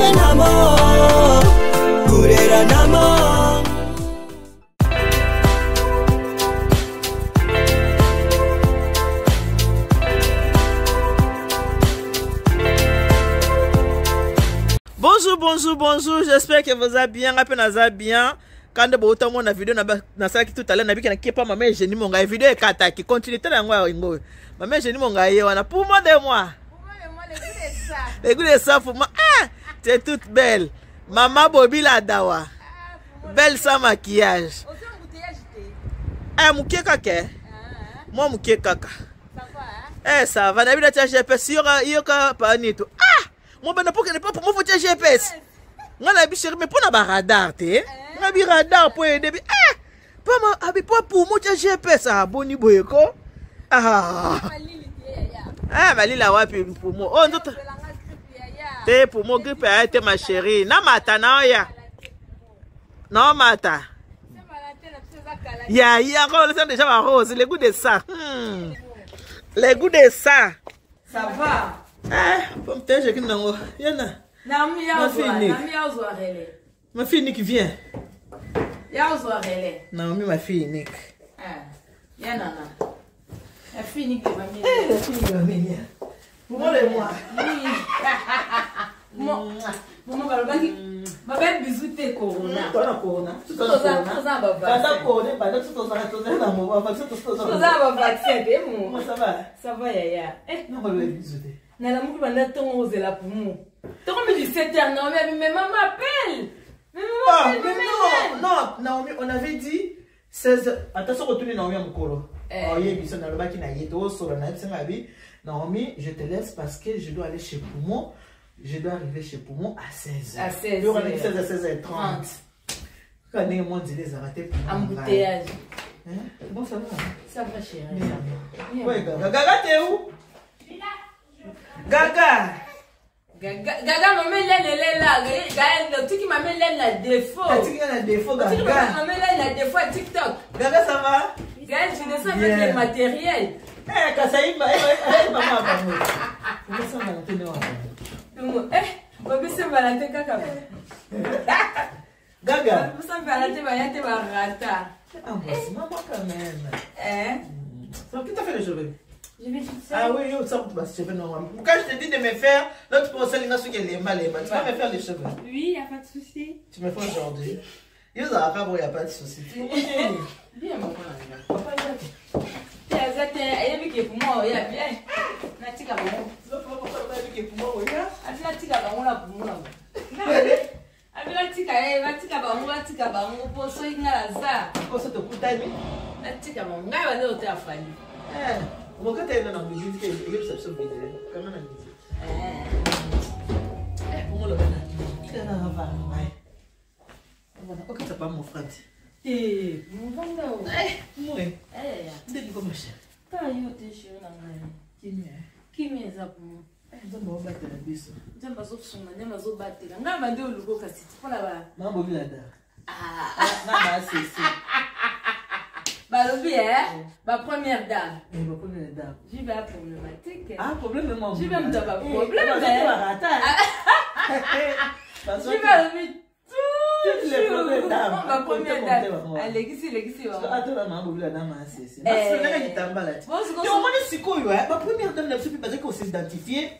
Kureranamo, kureranamo. Bonjour, bonjour, bonjour. J'espère que vous allez bien. Rappelez vous bien. Quand vous avez la vidéo, nasalaki tout à l'heure, nabiki na kepa mama Eugénie Mongaye. Vidéo ekataki. Continuité na yango ya yango. Mama Eugénie Mongaye wana. Pour moi de moi. Le goût de ça pour moi. Ah, tu es toute belle. Maman Bobi la dawa. Belle sans maquillage. Eh, mukie kaka. Moi mukie kaka. Eh, ça va. Nabi na tia GPS. Yoka yoka pa nito. Ah! Moi bana pour que ne pas pour moi faut tia GPS. Nga na bi chéri mais pona ba radar te. Nga bi radar po aider bi. Ah! Pa ma abi po pour moi tia GPS. Ah boni boye ko. Ah. Eh, malila wapi pour moi. Oh ndoto. Te pour moi grippe a été ma chérie. Na mata na oya. Na mata. Ya ya ko le déjà ma rose, le goût de ça. Le goût de ça. Ça va. Eh, pomme terre je kinango. Yana. Na mi Ma fille ya Nick. na mi ya ozwa relais. Ma fille Nick vient. Ya ozwa relais. Naomi ma fille Nick. Ah. Ya nana. La fille Nick de mamie. Eh, la fille de mamie. Pour moi le moi. Mo mo balobaki babe bisou te corona. Toi na corona. Tout Toza corona. toza ba Banda vaccin. corona, banda tout toza toza na mo. Enfin tout toza. Toza ba vaccin te mo. Comment ça va? Ça va yaya. Eh Non, on va bisou te. nalamuki banda ntongo ozela pumu. Tokomi 17 h Naomi abi mais maman appelle. Mais maman Ah, appelle mais maman. non, non, Naomi, on avait dit 16 Attention, retourner Naomi à Mokolo. Eh. Oh, yeah, biso nalobaki na ye to solo na yebisi nga bi Naomi, je te laisse parce que je dois aller chez Poumon. Je dois arriver chez Poumon à 16h. À 16h. Yo, on a dit 16h, 16h30. Quand on est moins les a raté Poumon. Embouteillage. Hein? Bon, ça va. Ça va chérie. Ça va. Ouais, Gaga. Gaga, t'es où? Gaga. Gaga, Gaga, maman Hélène, elle est là. Gaga, otiki maman Hélène na défaut. T'as dit qu'il y a un défaut, Otiki Gaga. maman Hélène na défaut à TikTok. Gaga, ça va? Gaël, tu descends avec Bien. le matériel. Eh, Kasaï, maman, maman. Comment ça, on va Tungo, eh, babisi balate kaka. Gaga. Babisi balate bayate barata. Embrasse maman quand même. Eh, Ça, qui t'a fait les cheveux? je vais tout ça. Ah oui, yo, ça, bah, cheveux normalement. Quand je te dis de me faire, l'autre pour ça, les qui est mal, tu vas me faire les cheveux. Oui, y a pas de souci. Tu me fais aujourd'hui. Yo, ça va pas, bon, y a pas de souci. Tu Bien, maman. Papa, il a dit. Te aza te, ayebi ke pumo oya bien. Natika bango. Tu vas faire pourquoi il a dit que pour moi, regarde. Abi natika bango na pumo na. Abi natika ye, batika bango, batika bango po soki nga naza. Pourquoi ça te coûte ami? Natika bango. Ngai bande ote afali. Eh, mon gars, t'es dans la musique, il est sur vidéo. Comment la musique? Eh. Eh, pour moi, le gars, il est dans la ouais. Voilà, ok, t'as pas mon frère. Te, movanda o. Eh, moi, Eh, ndenge comme cher. tala yo te chéri na ngai. Kimia. Kimia eza pumo. Eh, nzambe obatela biso. Nzambe azosunga, nzambe azobatela. Ngai bande oluko kasi ti mpona ba Mambo bila da. Ah, Na ba sese. balobi eh, ba première dame. Eh, ba première dame. Jibe ya problématique. Ah, problème moi. Jibe moto ya ba problème, eh. eh. Barata. Jibe alobi Toutes les premières dames. toujours ba première dame. Monte, monte. Alekisi lekisi bango. Atola mambo bila da ma sese. Eh. Ba kitambala ti. Bon, sikoyo- Te omoni sikoyo eh, ba première dame na biso mpe bazaki kos'identifie.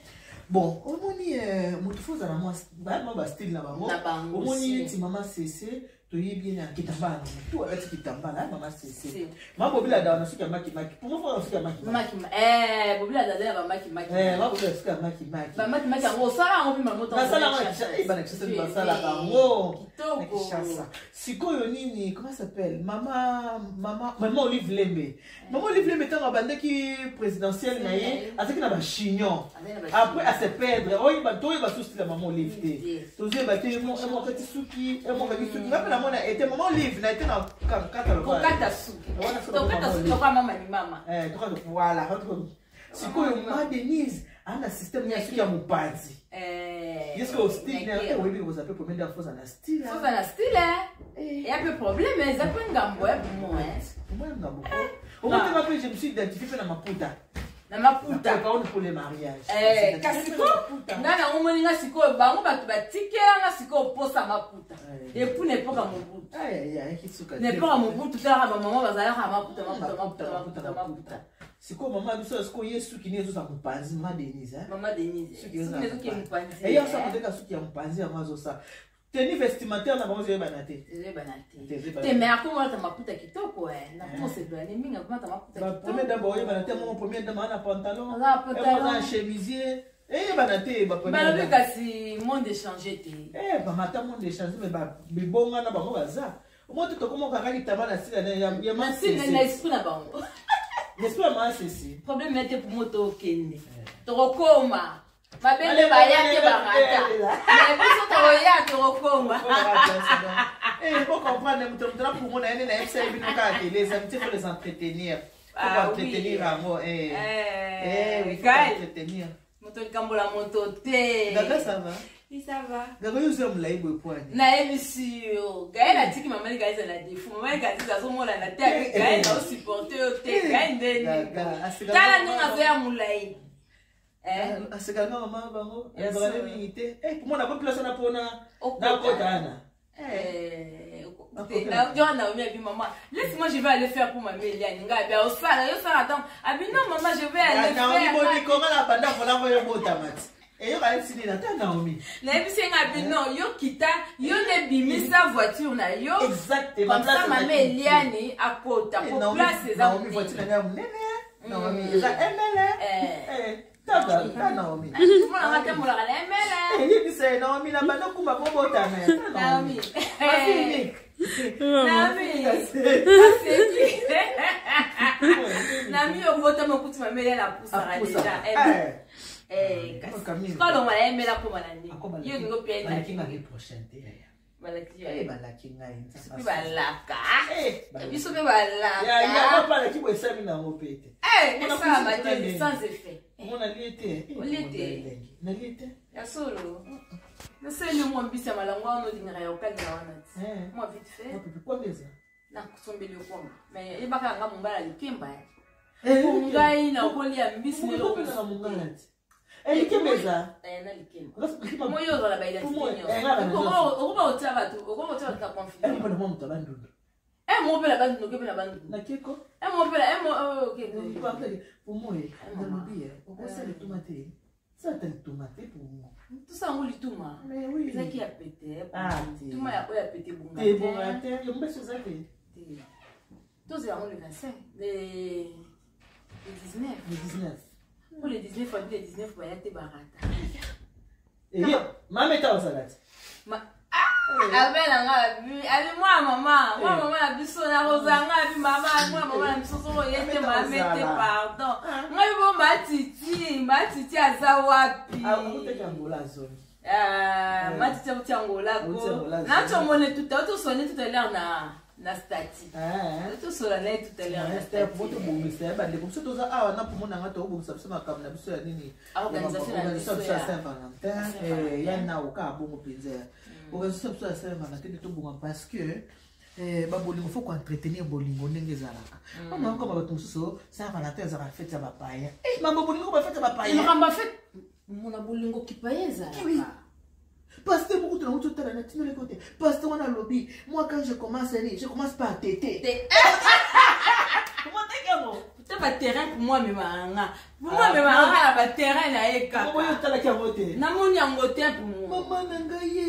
Bon, omoni moto fo ozala mwa ba mwa ba style na bango. Na bango Omoni aussi. neti mama sese toyebi ye na kitambala na motu alati kitambala mama sese. Si. Mambo bila da na suki ya makimaki. Pour moi, faut na suki ya makimaki. Maki eh bobila dada ya ba maki maki. Eh, mambo bila suki ya makimaki. Ba maki maki yango osala yango mpe mamoto. Basala yango na Kinshasa. Eh, bana Kinshasa nde basalaka yango. Na Kitoko. Kinshasa. Sikoyo nini, comment ça s'appelle? Mama, mama, mama Olive Lembe. Mama Olive Lembe ntango abandaki présidentielle na ye, azalaki na ba chignon. Azalaki na ba Après à se perdre, oyeba toyeba susu style ya mama Olive te. Te. Tozoyeba te mo akati suki, mo akati suki. Nga mpe namona ete mama Olive na ete na kata lokola. Kokata suki. Wana suki Tokata mama suki Olive. lokola mama ni mama. Eh, toka voilà. Sikoyo ma Denise ana système ya suki ya mopanzi. Eh. Est-ce que au style na ye oyebi kozala mpe première fois na style. hein? Soza na style eh. Ya pe problème eza pe ngambo ya pumo eh. Moi, nga moko. Omotema mpe je me suis identifié mpe na maputa. Na maputa. Pour les mariages. Eh, kasi ko nga nango moni nga sikoyo bango bato batikela nga sikoyo posa maputa. Eh. Et puis na epoka Mobutu. Ay, ay, ay, Na epoka Mobutu talaka bamama bazalaka maputa maputa maputa maputa maputa. Sikoyo mama biso sikoyo ye suki nini ezoza mopanzi, mama Denise, hein? Mama Denise. Suki Suki ezoki mopanzi. Eya osala koteka suki ya mopanzi yango azosala tenue vestimentaire na bango ezoyebana te. Ezoyebana Te, te. ezoyebana Te te. mais akomolata maputa kitoko eh. Nakomosepela ne mingi akomata maputa Ba kitoko. première dame baoyebana te, moko première dame aza na pantalon, Aza na pantalon. aza na chemisier, eyebana te ba première Balobi dame. kasi monde échange te. Eh, bamata monde échange, mais bibonga na bango baza omo te tokomokaka litama na sila ya Na masese. na esprit na bango. L'esprit ya masese. Problème ya te pour moto okende tokokoma mabende baya te barata mais biso tokoya tokokoma. Eh, faut comprendre, moto moto na pumo na ye nde nayebisa ye bino kaka te les amitiés, faut les entretenir, faut Ah, entretenir oui. yango, eh. Eh oui, faut Gaël. entretenir. Moto likambola moto te. Gaga, ça va? Oui, ça va. Gaga, yo oza molai boye poani? Nayebisi yo, Gael atiki mama Lika ezala defo, mama Lika aziza azomonana te abi Gael naosupporte yo te. Gael ndeni Gaga, aseka. tala ndenge azoya molai. Eh, Asekanga mama bango. Yes, alobaka sir. nde mingi te. Eh, pomona po place wana mpona Okota. nakota wana. Eh, Akota. John Naomi abi maman, laisse-moi, je vais aller faire pour maman Eliane. Nga abi osala, yo sala donc. Abi non maman, je vais aller Naomi faire. bonikonga na banda volango yo botama ti eyoka neti nini ata Naomi. Nayebisi nga abi non, yo kita, yo nde bimisa voiture na yo. Exactement. Comme ça maman Eliane akota Eh, po Naomi- place eza Naomi voiture na monene. ngai ya monene, Naomi eza ml. Eh. Tata ta Naomi. Mona nga tambolaka na ML. Eh, yebisa ye Naomi na banda kumba po botama ya ta Naomi. Naomi. Basi unique. Naomi. Aseki. Naomi obotama okuti mama Eliane apusaka Apusa. déjà. Eh. Eh, Camille. kasi kolongwa na ML akoma na nini? Akoma Yo olingi opia ye na balaki ngai prochaine te yaya. Balaki yo. Eh, balaki ngai. Soki balaka. Eh, balaki. Biso mpe Ya, ya, balaka. balaki boye esami nango mpe te. Eh, Mona esalama kusi te ndenge. sans effet. Mona lie te. Eh, Olie mona te. elengi. Nalie te. Ya solo. Nasali mwa mbisi ya malango wana olingaka ya kokalinga wana ti. Eh. Mwa vite fait. Mopepe kwambeza. Nakosombeli yo kwanga. Mais yebaka yanga mongala likemba. Eh, Po ngai nakolia mbisi Mopepe lelo. kwambeza na mongala ti. Eh, likemba eza. Eh, na likemba. Likemba- Moi oyo ozala ba identité Pour moi, nyonso. eh, nga na nyonso. Okoba kotia bato, okoba kotia bato na Eh, confusion. mpona mwa moto abandundu. Eh, mo mpe na bandundu, oke mpe na bandundu. Nakeko. Eh, mo mpe na eh, mo oh, ok. Pour moi, mama. nalobi eh, okosala lituma te. Sala ta lituma te pour moi. Tosala yango lituma. Mais oui. Ezalaki ya pete. Ah, te. Lituma ya oyo ya pete ebonga Te bonga te. Yo mbeso eza te. Te. Tozela yango le 25, le 19. Le 19. Po le 19 abi le 19 baya te barata. Eh, ye, mama eta ozala ti. Abe na nga abi mwa mama, mwa Eh. mama na biso nakozala nga abi mama, mwa mama na biso soko ye te mama te pardon. Ngai bo matiti, matiti aza wapi? Akutaki Angola azongi. Ah, matiti auti Angola Auti ko. Angola, azongi. Natomone tout autosone tout à l'heure na stati. Eh. Tosola na ye tout à l'heure na stati. Po tobongisa ye bandeko biso toza awa na pomona nga tokobongisa biso makambo na biso ya nini. Organisation na Organisation biso biso ya ya- Saint Valentin. Saint-Valentin. Eh, ya nao kaka bongo mpenza ya organisation biso ya Saint Valentin nde tobonga parce que eh, babolingo faut koentretenir bolingo ndenge ezalaka. Mama koma bato mosusu Saint Valentin ezalaka fete ya bapaya. Eh, mambo bolingo bafete ya bapaya. Makambo afe mona bolingo kipa ye Oui. ezalaka. Pasteur moko tona uti otala na tina leko te. Pasteur wana alobi, moi quand je commence ali, je commence par tete. Te. Comment teke yango? Te baterrain pour moi amemaka nga, pour moi amemaka nga na baterrain na ye Mama oyo kaka. otalaki yango te? Namoni yango te pour moi. Mama na ngai ye.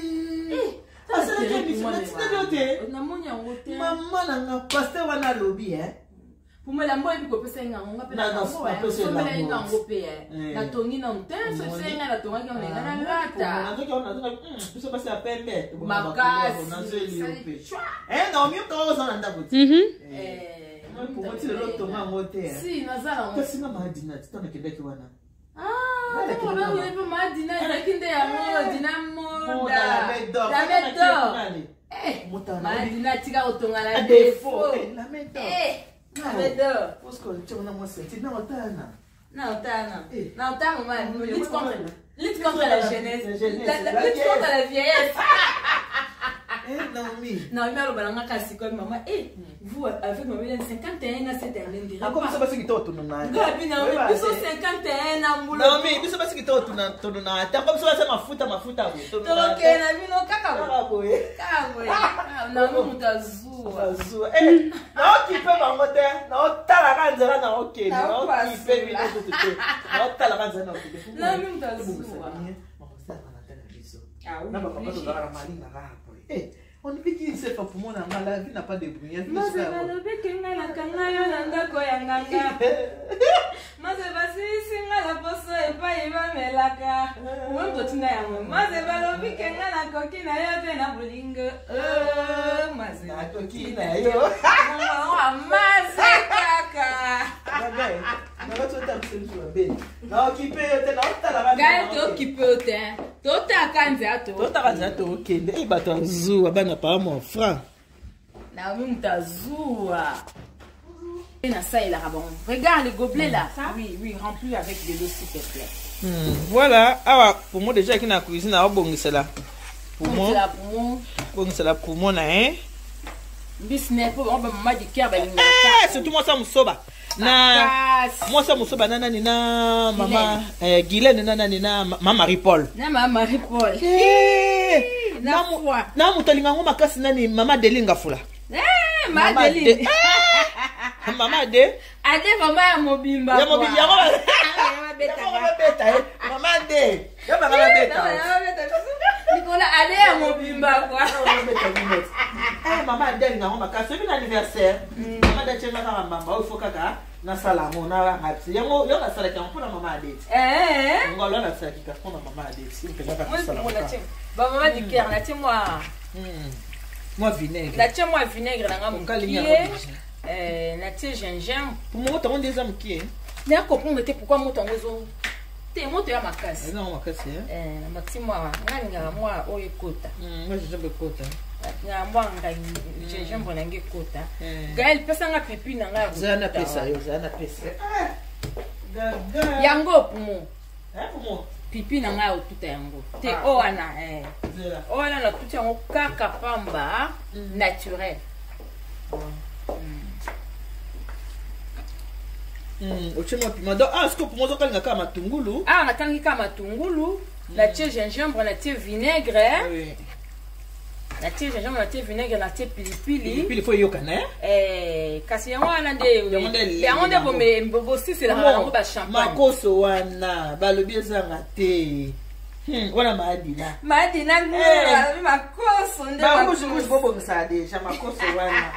Te Asalaki baterrain pour émission moi na tina leo te. namoni yango te. Mama na nga pasteur wana alobi eh. Pour moi elamba oyebi kopesa ye yango nga mpe Napesa ye nasombela ye elamba. yango mpe eh. Eh. Natongi nanu te soki ye ngai natongaki yango na ngai nalata. Nazoki yango nazoki biso basi ya pembe Makasi. nazweli yo mpe. Sali- Eh, Naomi okaka oza na ndako te. Eh, Pomoti lelo otonga yango te. eh. Si naza nango. Kasi nga maadina ti ntango nakendaki wana. Ah, ntango babengaki mpe maadina ezalaki nde yango dina Moda, moda. la main d'or. La main d'or. Eh, Motana. maadina atika kotonga na Défaut. défaut. Eh, la main d'or. Eh, la main d'or. Parce que tu as moi senti na otana. Na otana. Eh. Na otana mama, Oui, lutte oui, contre oui. lutte contre la jeunesse. La jeunesse, La la lutte vieillesse. contre la vieillesse. Eh, Naomi. Naomi aloba na nga kaka sikoyo, mama, eh, vous avec mama Eliane, 51 na 7 année ndire. Ako biso basi kitoko tununa. Ngabi Naomi, biso 51 na mbula. Naomi, biso basi kitoko tuna tununa. Tango biso basi mafuta mafuta boye. Tokokende na bino kaka boye. Kaka boye. Kaka boye. Naomi moto azuwa. Azuwa. Eh, naokipe bango te. Naotalaka nzela naokende. Naokipe bino kutu te. Naotalaka nzela naokende. Naomi moto azuwa. Ah oui, Na bapapa tozalaka na malinga kaka boye. Eh, on dit qu'il s'est fait pour moi, la vie n'a pas de bruit. Maze balobiki nga nakanga yo na ndako ya nganga. Maze basilisi nga na poso epai bamelaka. Oyo totinda yango. Maze balobiki nga nakoki na yo te na bolingo. Oh, maze Nakoki na yo. Maze kaka. Ngai tokipe yo te. Totaka nzela to. Totaka nzela tokende. Eh, bato azuwa bana paa mwa franc. Naomi moto azuwa. Nasalelaka bango. Regarde le gobelet là. Oui, oui, remplis avec de l'eau s'il te plaît. Voilà, awa pomo déjà aki na cuisine aobongisela pomo, La pomo. bongisela pomo na ye. Mbisi ne po bango ba mama du cœur balingaka. Eh, surtout mwasi ya mosoba na Makasi. mwasi ya mosoba na nani na mama eh, Guylaine na nani na mama Marie Paul. Na mama Marie Paul. Eh, Na na mu- foi. na moto alinga yango makasi nani mama Adeline Ngafula. Eh, ma Mama Adeline. Eh, mama Ade. Ade mama ya mobimba. Ya mobimba yango Yango yango babeta ye. Mama Ade. Yo banga babeta. Nicolas ale ya mobimba quoi. Eh, mama Ade alinga yango makasi. Oyebi na anniversaire. Mama Ade atianga kaka mbamba oyo faut kaka nasala yango nalanga ti yango yo nasalaki yango mpona mama Ade. Eh. Yango alo nasalaki kaka mpona mama Ade. Mpenza kaka kosala Moi yango. natie. Ba mama du cœur natie moi. Mwa vinaigre. Natie moi vinaigre na nga Okalinga mokie. yango déjà. Eh, natie gingembre. Po moto yango nde eza mokie. Na comprendre te pourquoi moto yango ezo te moto ya makasi. Eza yango makasi eh. Eh, natie mwa nga lingaka mwa oyo ekota. Mwa gingembre ekota. Na mwa ngai gingembre na ngai ekota. Eh. Gaël pesa nga pipi na ngai ya Zala na kotuta pesa wana. yo, zala na pesa. Gaga. Yango pumo. Eh, pumo. Pipi na ngai ya kotuta yango. Te Ah. o wana eh. Zela. O wana natuti yango kaka pamba naturel. Otie mwa piment. Donc, ah, sikoyo pumo ozokalinga kaka matungulu. Awa nakangi kaka matungulu, natie gingembre, natie vinaigre, Oui. natie gingembre, natie vinaigre, natie pilipili. Pilipili faut eyokana eh. Eh, kasi yango wana nde Yango nde elengi yango nde yango. bosiselaka yango ba champagne. Makoso wana balobi ezanga te. Wana maadina. Madina Eh. balobi makoso nde Ba makoso. rouge rouge bobongisaka déjà makoso wana.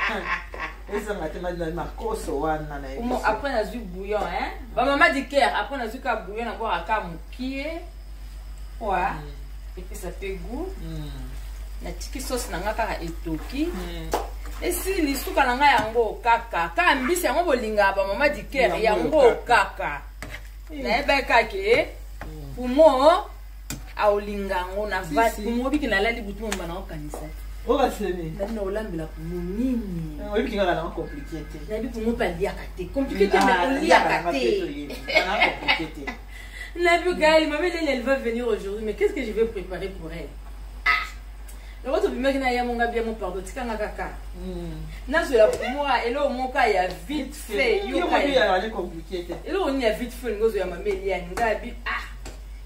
Ezanga te madina makoso wana na Omo, yebiso. après nazwi bouillon hein bamama du cœur après nazwi ka bouillon nabwaka ka mokie wa epesa mpe goût. Natiki sauce na nga kaka etoki. Esili suka na ngai yango kaka kaka mbisi yango bolingaka bamama du cœur. Yango yango kaka nayebaki kaka ke pumo aolinga yango na Si, va si. pumo obiki nalali butu momba na okanisa Okasemi. nabi na olambela pumo nini. Oyebi kingaka nango compliqué te. Nayebi pumo mpe aliaka te compliqué te mais oliaka te. Compliqué te. Nabi Gaël, maman Hélène, elle va venir aujourd'hui, mais qu'est-ce que je vais préparer pour elle? Ah! Le retour du na ya monga bien mon pardon, tikanga kaka. Nazwela moi eloko moko ya vite fait. Yo Yoka mobi ya compliqué te. Eloko nini ya vite fait ngozo ya mama Eliane nga bi ah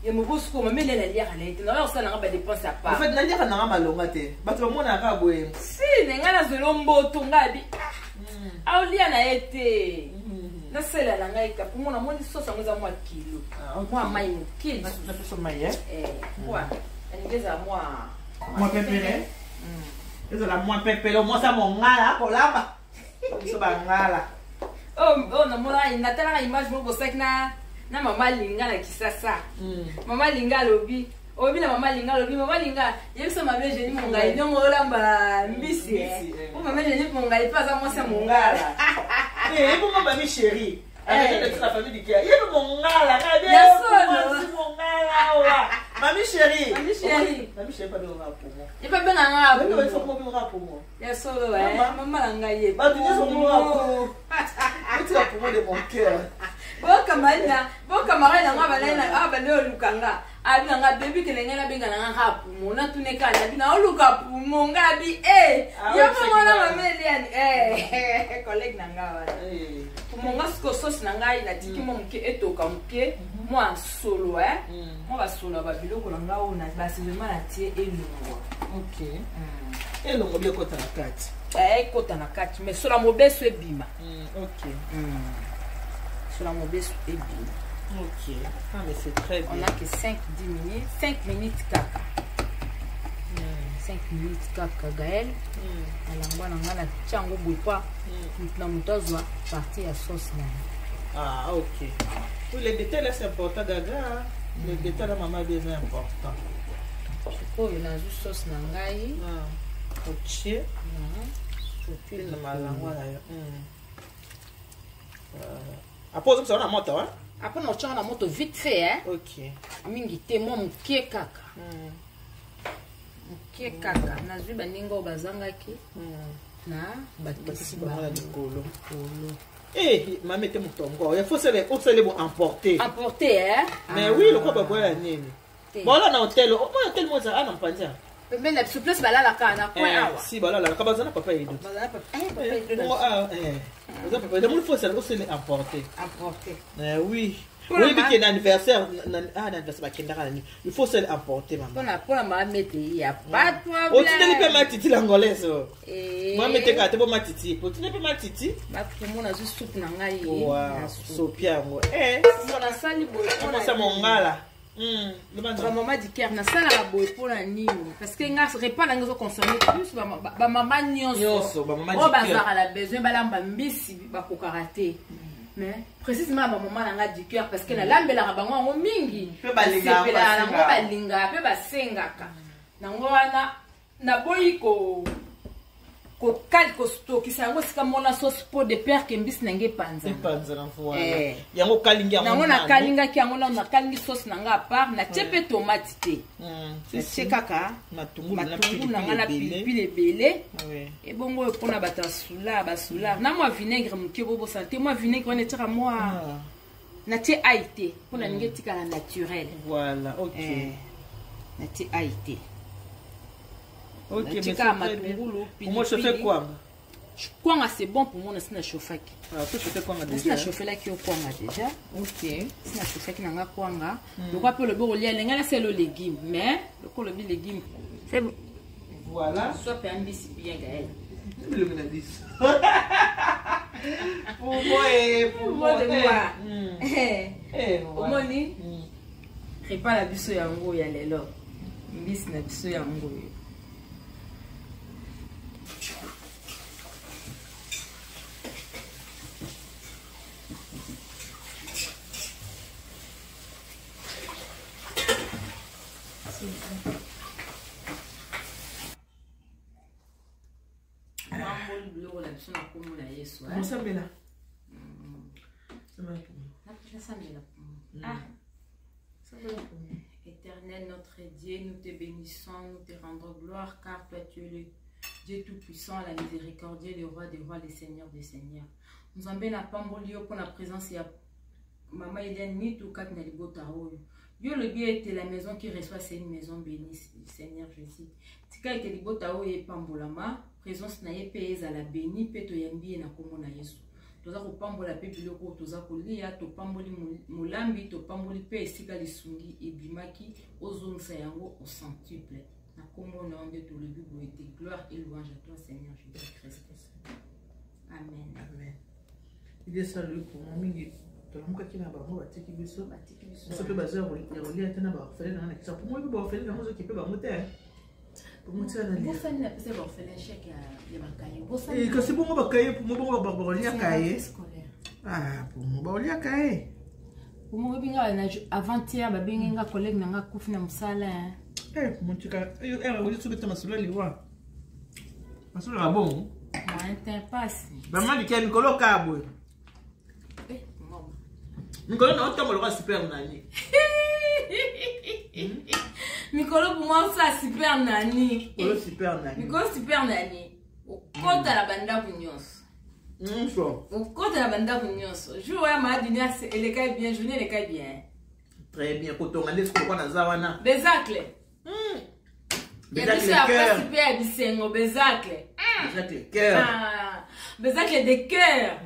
ya mobosuko mama Eliane aliaka na ye te na osala nga ba dépense à En part. fait naliaka nanga malonga te. Bato bamonaka boye. Si na nga nazwela mboto nga bi ah aolia na ye te. Nasala na ngai ka mpo namoni sauce yango eza mwa kilo. Ah, ok. Mwa mai moke lisusu. Napesa mai eh. Eh, mwa alingi ezala mwa Mwa pepele. Ezala mwa pepele mwasa mongala akolamba. Biso bangala. Oh, oh, namonaka natalaka image moko bosalaki na na mama Linga na Kisasa. Mama Linga alobi oyebi na mama Linga alobi mama Linga yebisa mama Eugénie Mongai ndongo olamba mbisi eh. Mbisi, eh. Po mama Eugénie Mongai mpe aza mwasi ya mongala. Eh, ebongo mami chérie. Avec la famille du cœur. Yebi mongala. Ya solo. Mwasi mongala awa. Mami chérie. Mami chérie. Mami chérie pas benga pour moi. Ye mpe abenganga Oyebi bayebisa ko benga pour moi. Ya solo eh. Mama. Mama na ngai ye Bato nyonso komona pour. Otika pour moi de mon cœur. Bokamarade na nga balai na ah, bale oluka nga abi na nga bebi kele ngai nabenga na nga nga pumo natune kaka nabi na oluka pumo nga abi e Ah, yo ouais, bongo na c'est mama Eliane eh collègue na nga wana Eh. pumo nga siko sauce na ngai natiki mwa moke etoka moke, mwa solo eh mwa basolo ya babiloko na ngai oyo na baassaisonnement natie elongwa. Ok, elongo bi ekota na kati. Ekota na kati, mais solo ya mobeso ebima. Ok. Solo ya mobeso ebima. Ok, ah, mais c'est très On bien. a que 5 10 minutes, 5 minutes kaka, 5 minutes kaka, Gaël. Nalangwa na ngai, natia yango boye pa moto na moto azwa partie ya sauce na ye. Ah, ok. Oui, les détails là, c'est important, Gaga. Les détails là, maman, bien important. Sikoyo nazwi sauce na ngai. Ah. Ok. Sopi. Na malangwa na yo. Après, ozomisa na moto, hein? Après na otianga na moto vite fait, hein. Ok. Mingi te, mwa moke kaka. Moke kaka. Nazwi baninga oyo bazangaki na bakisi. Bakisi bango na likolo. Likolo. Eh, mama ete motongo. Il faut se osele bo emporter. Emporter, hein. Mais oui, lokola bakoya nini? Te. Bola na hotel. Au moins hotel mo ezala na mpanza. Pembeni na biso, place balalaka na coin awa. Si balalaka baza na papa Edo. Bazala papa, eh, papa Edo na Bongo ah, eh. Baza papa Edo, il faut se osele emporter. Emporter. Eh oui. Mpona oyebi ke na anniversaire ah, na anniversaire bakendaka na nini, il faut se emporter, mama. Mpona mama mete ya pas de Otindeli mpe problème. matiti l'angolaise oyo. Eh. Mwa mete kaka te bo matiti, otindeli mpe matiti. Bakumo nazwi supu na ngai. Wow, Na supu. sopi yango, eh. Mo nasali boye mpona Okosa nini? mongala. Loba nzambe. Bamama du cœur, nasalaka boye mpona nini? Parce que nga repas na nga ezoconsomme plus bamama nyonso Nyonso, bamama du oyo cœur. bazalaka na besoin balamba mbisi, bakokaka te, mais précisément na bamama na nga du cœur, parce que nalambelaka bango yango mingi. Mpe balingaka, Basepelaka nango. basengaka. Balingaka mpe basengaka nango wana. Naboyi ko kokali kostokisa yango esika mona sauce po de peur ke mbisi na ngai epanzana. Epanzana, voilà. Eh. Yango okalingi yango Nango nanu. nakalingaki yango nano, nakalingi sauce na nga à part, natie mpe tomate te. Natie kaka matungulu na matungulu na nga na pilipili ebele. pilipili ebele. Ebongo oyo mpona bato ya sula basula na mwa vinaigre moke, bobosana te mwa vinaigre wana etiaka mwa. Natie ail te mpona ninge etikala naturel. Voilà, ok. Eh, natie ail te. Ok, mais Natie c'est kaka très bien. matungulu. Pour moi, je fais Pilipili. quoi? Kwanga, c'est bon pour moi. Nasi nachauffaki. Ah, toi, je fais quoi? Nasi déjà? nachauffelaki yo kwanga déjà. Ok. Si nachauffaki nanga kwanga lokwa mpe olobi kolia elenga, nasala légume, mais lokola olobi légume, c'est bon. Voilà. Soit mpe ya mbisi bien, Gaël. Bilongi na biso. Pour moi et pour moi. Pour moi. Eh, voilà. Omoni repas na biso yango ya lelo, mbisi na biso yango oyo. Mamboli biloko na biso na kombo na Yesu, eh. Mosambela. Sambela pour moi. Nasambela. Ah. Sambela pour moi. Éternel notre Dieu, nous te bénissons, nous te rendons gloire, car toi tu es le Dieu Tout-Puissant, la miséricordieux, le roi des rois, le Seigneur des seigneurs. Nzambe, napamboli yo mpona présence ya mama Eliane Nitu kati na libota oyo. Yo olobi ete la maison qui reçoit, c'est une maison bénie. Seigneur Jésus, tika ete libota oyo epambolama, présence na ye mpe ezala béni, mpe toyambi ye na nkombo na Yesu. Toza kopambola mpe biloko oyo toza kolia, topamboli molambi, topamboli mpe esika lisungi ebimaki, ozongisa yango au centuple. Na nkombo na yo nde tolobi boye te. Gloire et louange à toi, Seigneur Jésus Christ, amen. Amen. Ide sala pour moi mingi. Tolamukaki na bango, batiki biso. Batiki biso. Biso mpe bazwa ya kolia te na baorphelin nanga na kisa. Po moi mpe baorphelin yango ozoki mpe bango te. Po moi tia na lia. Bosani napesa baorphelin chèque ya bakaye, bosani. Eh, kasi bongo bakaye po moi bongo bakoliaka ye. Scolaire. Ah, po moi bakoliaka ye. Omo oyebi nga na avant-hier babengi nga, collègue na nga akufi na mosala, hein. Eh, po moi tika eh oyo soki te masolo ya liwa. Masolo ya bongo. Moyen te, pasi. Bamama likia mikolo kaka boye. Eh, mama. Mikolo na otambola lokola super nani. Mikolo pour moi osala super nani. Mikolo super nani. Mikolo super nani, okota na bandako nyonso. Nyonso. Okota na bandako nyonso. Jour oya maladi ni elekai bien, journée elekai bien. Très bien, kotonga nde sikoyo kwa naza wana. Bezacle. Ya biso ya pasi mpe ya bisengo, bezacle. Bezacle cœur. Ah, bezacle de cœur.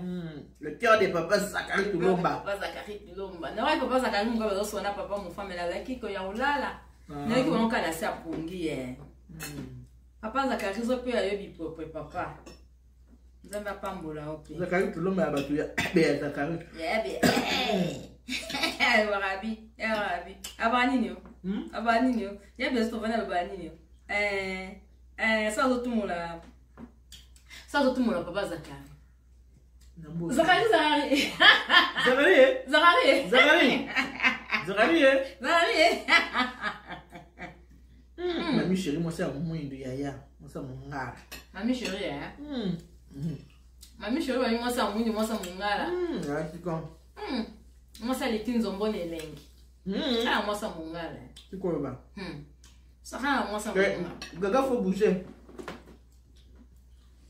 Le cœur de papa Zakari Tulomba. Papa Zakari Tulomba. Na wapi papa Zakari mungu bazosona papa mofamela azalaki koya kolala. Nayoki bango kaka na se apongi ye. Papa Zakari zo mpe ayebi propre papa. Nzambe apambola yo mpe. Zakari Tulomba ya bato ya be ya Zakari. Ya be. Warabi, ya warabi. Aba nini yo? Aba nini yo? Ya be tovanda aloba nini yo? Eh, eh, sa ozotumola. Sa ozotumola papa Zakari. Zakari, Zakari. Zakari, eh? Zakari. Zakari. Zakari, eh? Zakari. Mami chérie, moi c'est mwindu yaya, moi c'est mongala. Mami chérie, hein? Mami chérie, mami moi c'est mwindu, moi c'est mongala. Tika. Moi c'est aleki nzombo na elengi. Ah, moi c'est mongala. Tikoloba. Saka moi c'est mongala. Gaga faut bouger.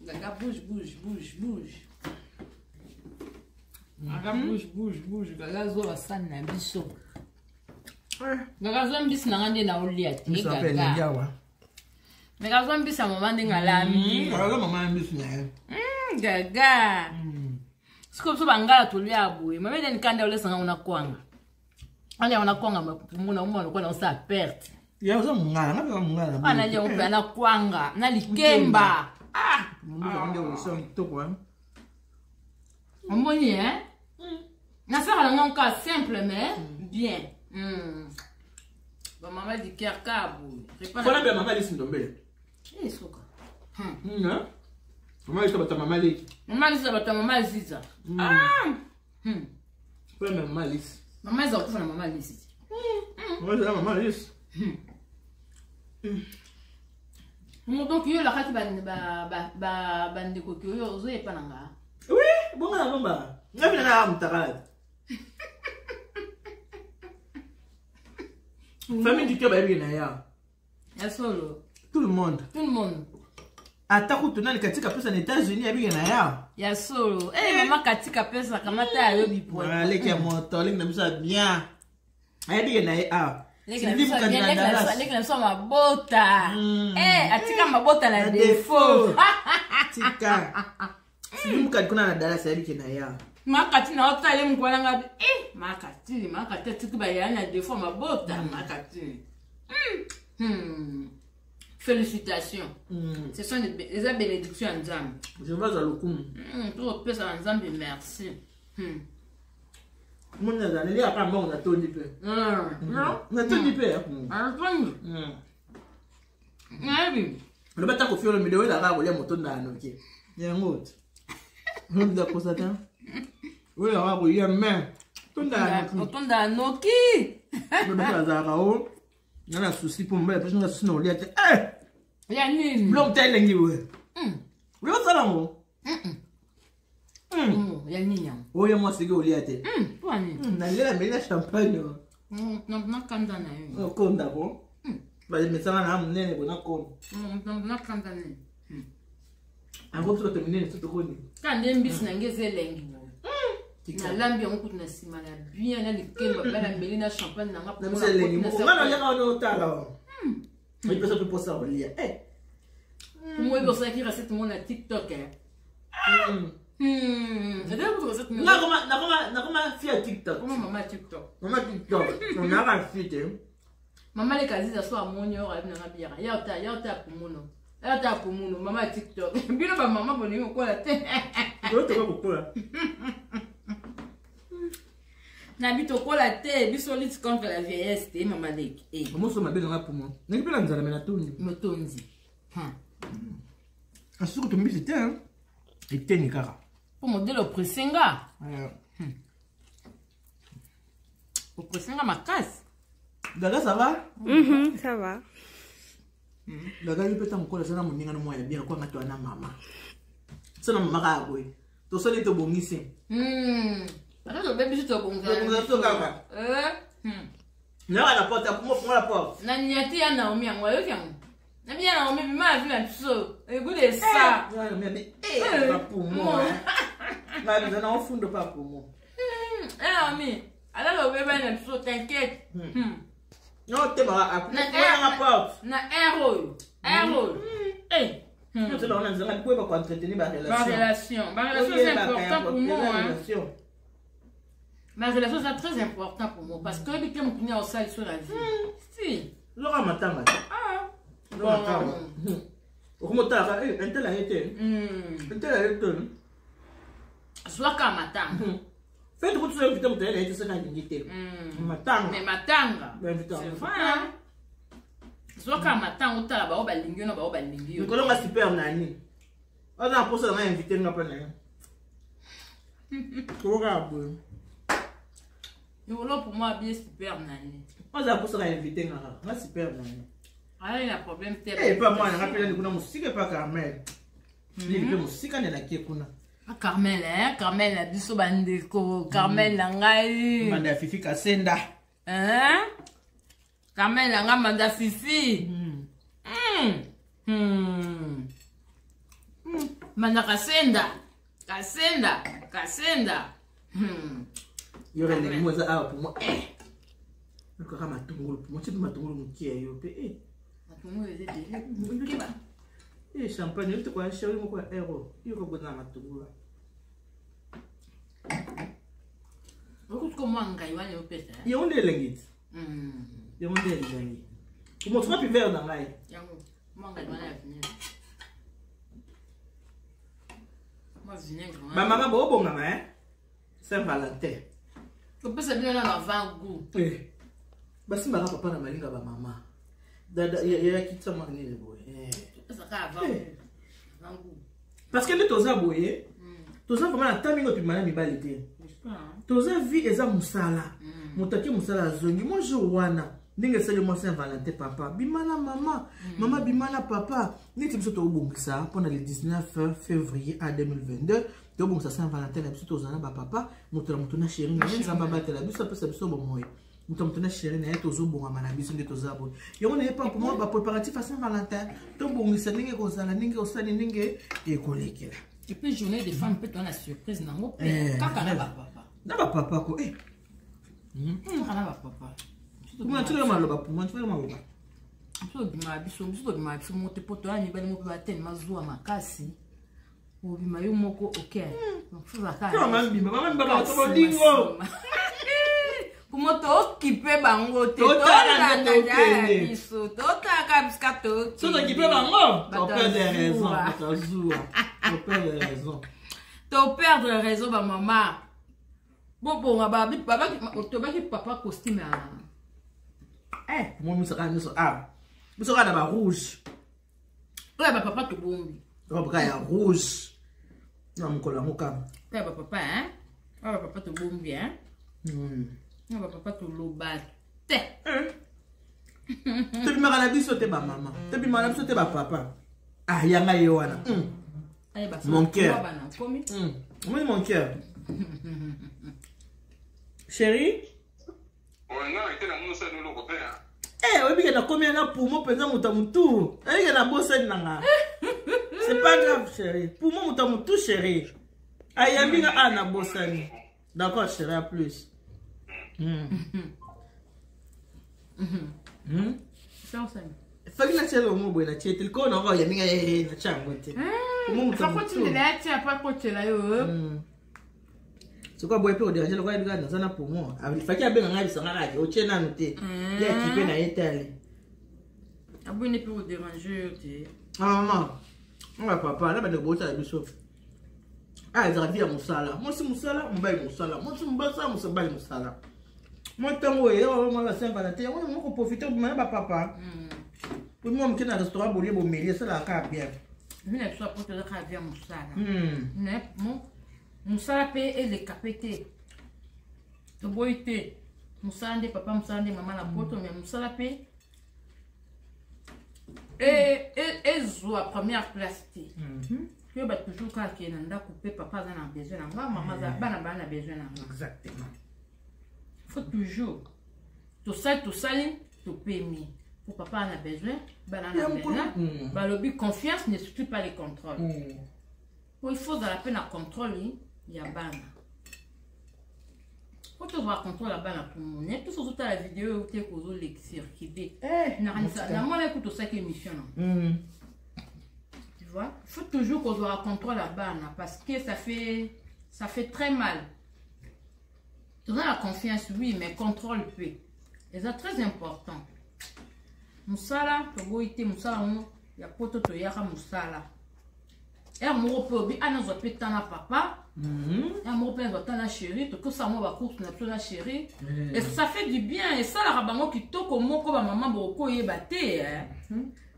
Gaga bouge, bouge, bouge, bouge. Gaga bouge, bouge, bouge. Gaga zo basani na biso. Gaga zwa mbisi na nga nde na olia te gaga. Mais gaga zwa mbisi ya mama ndenge alambi. Gaga mama ya mbisi na ye. Gaga. Sikoyo biso bangala tolia boye. Mama ede nkanda olesanga ona kwanga. Anya ona kwanga muna umwana lokola osala perte. Ya oza mongala, nga mpe mongala. Wana lia mpe na kwanga, na likemba. Ah! Mbisi nde osala kitoko hein. Omoni hein? Nasala nango ka simple mais bien. Ba mama di cœur ka boye. Fona be mama lisi ndombele. Eh soka. Mama lisi bata mama leki. Mama lisi bata mama ziza. Ah! Fona be mama lisi. Mama lisi akufa na mama lisi. Mama lisi mama lisi. Donc yo lakati ba bandeko ki oyo ozoyepa na nga. Oui, bonga na bomba. Nga bina na mutakala. Famille du cœur bayebi na ya. Ya solo. Tout le monde. Tout le monde. Ata kutu nani katika pesa na États-Unis ayebi na ya. Ya solo. Eh mama katika pesa kamata ya yo bipo. Leki ya moto, leki na biso ya bien. Ayebi na ye ah. Leki na biso mabota. Eh atika mabota na défaut. Tika. Sylvie Mukadi kuna na Dallas ayebi na ya. Makati na otale mukwana nga eh makati makati atiki bayaya na défaut mabota makati. Félicitations. Ce sont des bénédictions ya Nzambe. Je vais à lokumu. Tokopesa na Nzambe merci. Moni azali liaka mbongo natondi mpe. Natondi mpe. Natondi. Nayebi. Loba ta kofi olomide oyelaka kolia moto ndanoki. Yango te. Olomide akosa te. Oyelaka kolia mais tonda noki. Loba azalaka o nga na souci mpo mobali apesi nga souci na kolia te. Ya nini? Biloko ta elengi we. Oyo osala ngo? Ya nini yango? Oyo mwasi ke olia te. Mpo nini? Nalela meli na champagne. Nakanda na yo. Okonda ko? Bamesanga na monene bo nakonda. Nakanda nini? Yango biso bato minene so tokoni. Ka nde mbisi na nge eza elengi boye. Nalambi yango kutu na nsima na bien na likemba mpe na meli na champagne na nga. Na biso elengi moko. Nga naliaka wana otala wa. Oyipesa mpe mposa kolia. Moyebi osalaki recette mo na TikTok. Nakoma fi ya TikTok. Koma mama ya TikTok. Mama TikTok. Onaka fi te. Mama leka Aziza so amoni oyo ayebi nanga biaka. Ya ota, ya ota pumuno. Ya ota pumuno, mama ya TikTok. Bino ba mama bolingi kokola te. Tokoka kokola. Na bi tokola te, biso lutte contre la vieillesse te mama leki. Eh. Mama so mabe nanga pumo. Naki pe na nzala me natondi. Motondi. Asuku tombisi te. Eteni kaka. Po modèle opresse nga. Opresse nga makasi. Gaga ça va? Ça va. Gaga yo mpe ntango kola sana moninga no mwa ya bien kwanga to ana mama. Sana mama kaka boye. Tosali tobongisi. Ata tobebisi tobongisa. Tobongisa to kaka. Naka na porte, apungo fungola la porte. Na nyati ya Naomi yango ayoki yango. Na bi ya Naomi bima na vi na biso. Egu de sa. Eh, ba poumon. Nga na ofundo pa pomo. Eh ami, ala lo beba na biso t'inquiète. Non te ba na porte. Na air oyo. Air oyo. Eh. Nous allons nous allons pouvoir entretenir ma relation. Ma relation, ma relation c'est important pour moi. Hein. Ma relation c'est très important pour moi parce que depuis que mon osali sur la vie. Si. Laura matanga. Ah. Laura matanga. Okomotala eh intel a été. Intel a été. Zwaka matanga. Faites que tu invité moto ayela ye te soki alingi te. Matanga. Mais matanga. C'est vrai. Hein? Zwaka matanga otala bao balingi yo na bao balingi yo. Mikolo nga super nani. Aza na posa na invité nga pa na ye. Koka boye. Mikolo pour moi bien super nani. Aza na posa na invité nga kaka. Nga super nani. Aye na problème te. Eh pa mwana nga pela kuna mosika pa Carmel. Lili pe mosika nde nakie kuna. Carmel, hein? Carmel na biso bandeko, Carmel na ngai. Manda ya Fifi Kasenda. Hein? Carmel na ngai manda Fifi. Mm. Mm. Mm. Mm. Manda Kasenda. Kasenda, Kasenda. Yo elengi mo eza awa pour moi. Eh. Kaka matungulu pour moi, tu matungulu mokie yo pe. Eh. Matungulu eza ebele. Eh, champagne, yo te kwa chéri moko ya euro. Yo ko bona matungulu. Okuti ko mwa ngai wana opesa. Yango nde elengi ti. Yango nde elengi. Omosuka pi verre na ngai. Yango mwa ngai wana ya vinaigre. Mwa vinaigre. Ba mama bo bongama hein. Saint Valentin. Topesa bino na avant goût. Eh. Basimbaka papa na malinga ba mama. Dada ya kitsa mwa nini boye. Eh. Topesa ka avant goût. Avant goût. Parce que nde toza boye. Toza vraiment na temps mingi tobima na mibali te. Toza vie eza mosala. Moto ake mosala azongi. Moi jour wana ndenge esali mwa Saint Valentin papa bima na mama mama bima na papa neti biso tobongisa mpona le 19 février a 2022 tobongisa Saint Valentin na biso tozala na bapapa moto na moto na chéri na ye Nzambe abatela biso apesa biso bomoi moto na moto na chéri na ye tozobongama na biso nde toza boye yango na ye pa mpoma bapréparatif ya Saint Valentin tobongisa ndenge ekozala ndenge osali ndenge ekolekela. Et puis journée des femmes mpe toza na surprise nango mpe kaka na bapapa. Na bapapa ko eh. Kaka na bapapa. Puma tika maloba puma tika maloba. Biso tobimaka biso biso tobimaka biso moko te po toya mibali moko mpe batelema zuwa makasi. Obima yo moko ok. Donc faut zaka. Mama mbimba mama mbimba bato bolingo. Kuma tokipe bango te tolanda ya biso totalaka bisika toki. So tokipe bango to perdre raison to zuwa to perdre raison. To perdre raison ba mama. Bobonga tobaki papa costume ya eh moi misaka nyonso ah biso kaka na ba rouge. Oyo ba papa tobombi. Oyo kaka ya rouge. Na mokolo yango kaka. Oyo ba papa hein. Oyo ba papa tobombi hein. Oyo ba papa toloba te. Tobimaka na biso te ba mama. Tobimaka na biso te ba papa. Ah yanga ye wana. Mon cœur. Oui, mon cœur. Chérie? Eh, oyebi ke nakomi na poumon mpenza moto ya motu. Oyebi ke nabosani na nga. C'est pas grave, chérie. Poumon moto ya motu, chérie. Ayambi nga ah nabosani. D'accord, chérie, à plus. Faki natia eloko boye natie te likolo nango ayambi nga ye natia yango te. Poumon moto ya motu. Akotindela ya tia pa akotela yo. Soki aboyi mpe koderange lokola yebi kaka naza na poumon faki abenga ngai bisanga kaka otie nanu te ye akipe na ye tale aboyi mpe koderange yo te. Mama nga papa na bandeko botala biso ah ezalaka vie ya mosala mwasi mosala mobali mosala mwasi mosala mobali mosala mwa ntango oyo mwana Saint Valentin yango moko profite obima na bapapa po mwa moke na restaurant bolie bomeli esalaka kaka bien. Mina biso apoto eza kaka vie ya mosala mosala mpe eleka mpe te toboyi te mosala nde papa mosala nde mama na poto mais mosala mpe ezwa première place te. Toyeba toujours kaka ke na ndako mpe papa aza na besoin na nga mama aza bana baa na besoin na nga. Exactement. Faut toujours tosali tosali topemi po papa a na besoin bana na besoin. Balobi confiance ne suffit pas les contrôles. Po il faut ozala mpe na contrôle Ya bana. Po tozwaka contrôle ya bana po mone biso ozotala video oyo te kozolekcircule. Namona ekutu osaki émission na. Tu vois, il faut toujours kozwaka contrôle ya bana parce que ça fait très mal. Toza na confiance, oui, mais contrôle mpe eza très important. Mosala toboyi te, mosala yango ya poto toyaka mosala ere moko mpe obi anazwa mpe tana papa ere moko mpe nazwa tana chéri, tokosala mwa bacourse na biso na chéri et ça fait du bien. Esalaka bango kitoko moko, bamama bokoyeba te,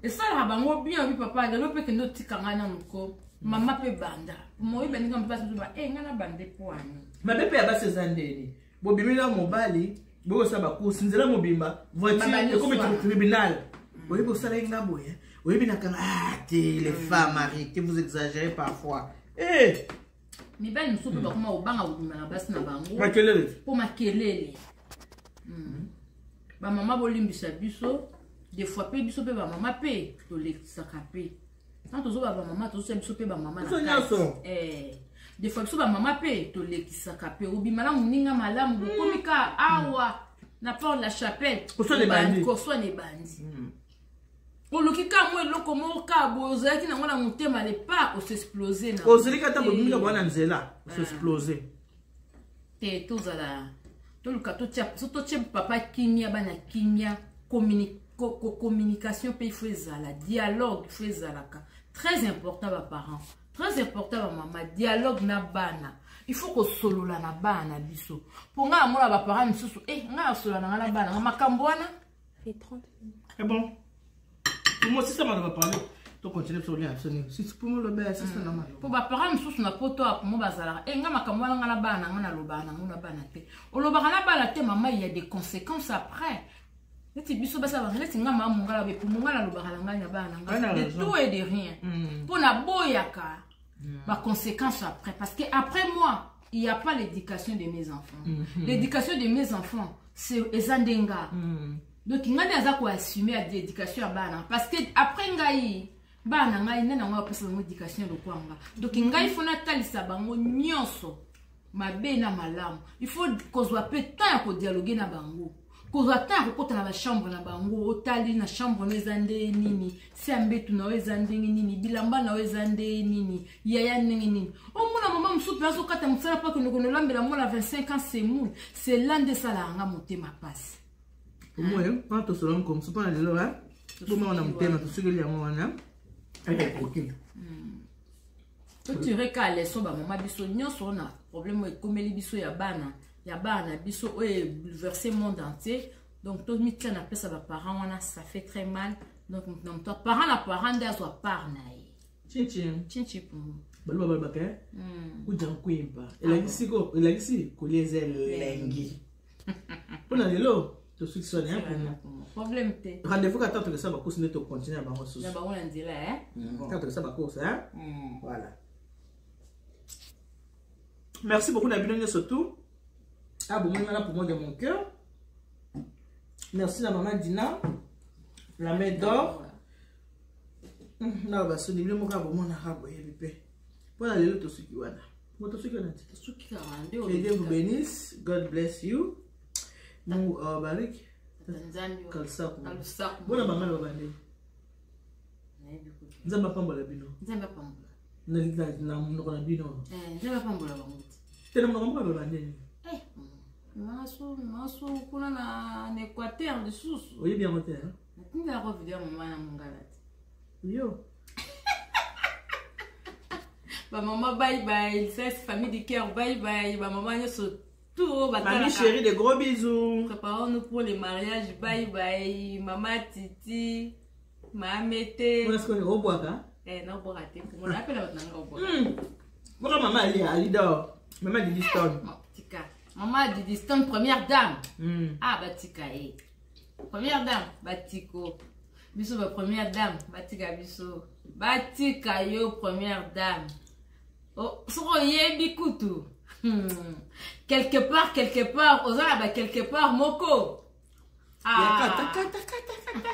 esalaka bango bien. Obi papa lelo mpe kende otika ngai nanu ko mama mpe banda moyeba ndenge mpasi ba e ngai na bande po ani. Mabe mpe ya basi eza ndeni bobimi na mobali, bokosala bacourse nzela mobimba, voiture ekomi tribunal. Oyebi osalaki nga boye, oyebi nakanga. Ah te, les femmes, arrêtez, vous exagérez parfois, eh. Mibali mosusu mpe bakoma kobanga kobima na basi na bango. Makelele. Mpo makelele. Bamama bolimbisa biso, des fois mpe biso mpe bamama mpe tolekisaka mpe. Tant tozoba bamama, tozosia biso mpe bamama na kati. Des fois biso bamama mpe tolekisaka mpe. Obima na moninga malamu, bokomi ka awa na Porte la Chapelle, koswana ebandi. Oluki ka mwa eloko moko ka boye ozalaki nango na motema, lepa osexplose. Na ozaliki ata bobimika bwana na nzela, osexplose. Te, tozala toluka totia so totie papa kimia, bana kimia. Communication mpe il faut ezala, dialogue il faut ezalaka très important. Baparent, très important. Bamama, dialogue na bana, il faut kosolola na bana na biso. Mpo ngai namona baparent misusu e ngai nasolola na ngai na bana nga makambo wana. Fait 30 minutes. C'est bon. Pour moi, si ça m'a parlé, to continue sur lien si pour moi le bel c'est ça normal. Mpo baparent mosusu na poto apo bazalaka e nga makambo wana nga na bana na nga nalobaka nango na bana te. Olobaka na bana te, mama, il y a des conséquences après. Neti biso basala neti nga mama mongala bepo mongala alobaka na ngai na bana na ngai de tout et de rien, mpo naboyaka baconséquence après, parce que après moi il n'y a pas l'éducation de mes enfants. L'éducation de mes enfants, c'est eza nde nga. Donc ngai nde aza koassume éducation ya bana, parce que après ngai, bana ngai nde nango bapesa bango éducation lokwanga. Donc ngai faut natalisa bango nyonso, mabe na malamu. Il faut kozwa mpe temps ya kodialogue na bango, kozwa temps ya kokɔta na bachambre na bango. Otali na chambre no eza nde nini, se ya mbetu na yo eza ndenge nini, bilamba na yo eza nde nini, yaya ndenge nini. Omona mama mosusu mpe azokata mosala mpo akende konolambela mwana 25 ans semoule. C'est là nde esalaka nga motema pasi. Omoi mpona tosolola mokomso mpona lelo bomaka na motema, tosukeli yango wana ekoki. Totire ka leçon, bamama biso nyonso na problème oyo ekomeli biso ya bana na biso oyo ebouleverse monde entier. Donc tomitia na place ya baparent wana, ça fait très mal. Donc na moto parent na parent nde azwa part na ye. Chinchin. Chinchin pumu. Baluba balobaka kuja nkwimpa elakisi elakisi kolia eza elengi. Mpona lelo tosukisi wana ya pumu. Problème te. Rendez-vous kaka tokesa bacourse nde tocontinue na bango susu. Na bango na nzela. Kaka tokesa bacourse. Voilà, merci beaucoup na bino nyonso tout. Ah, bomoni nga na pour moi de mon cœur. Merci na mama Dina, la main d'or na basoni bino moko bomonaka, boyebi mpe. Mpona lelo tosuki wana, mo tosuki wana te. Tosuki kaka nde. Que Dieu vous bénisse. God bless you. Mungu awabariki. Nzambe. Kalusaku. Kalusaku. Bona bangala babande. Nzambe apambola bino. Nzambe apambola. Na monoko na bino. Nzambe apambola bango te. Te, na monoko moko babandeni. Maso kuna na Équateur lisusu. Oyebi yango te? Natindelako video ya mama na mongala te. Yo. Bamama, bye bye. Lisasi famille du cœur, bye bye. Bamama nyonso tout oyo. Mamie chérie, de gros bisous. Préparons-nous pour le mariage, bye bye. Mama Titi, Mamete. Obwaka. Naobwaka te, mona apela bato nanga obwaka. Boka mama Ali, Alidor, mama Didi Stone. Tika mama Didi Stone, première dame. Ah, batika ye première dame, batiko biso ba première dame, batika biso, batika yo première dame. Oh, soki oyebi kutu quelque part, quelque part oza na ba quelque part moko. Ah. Kata, kata, kata, kata.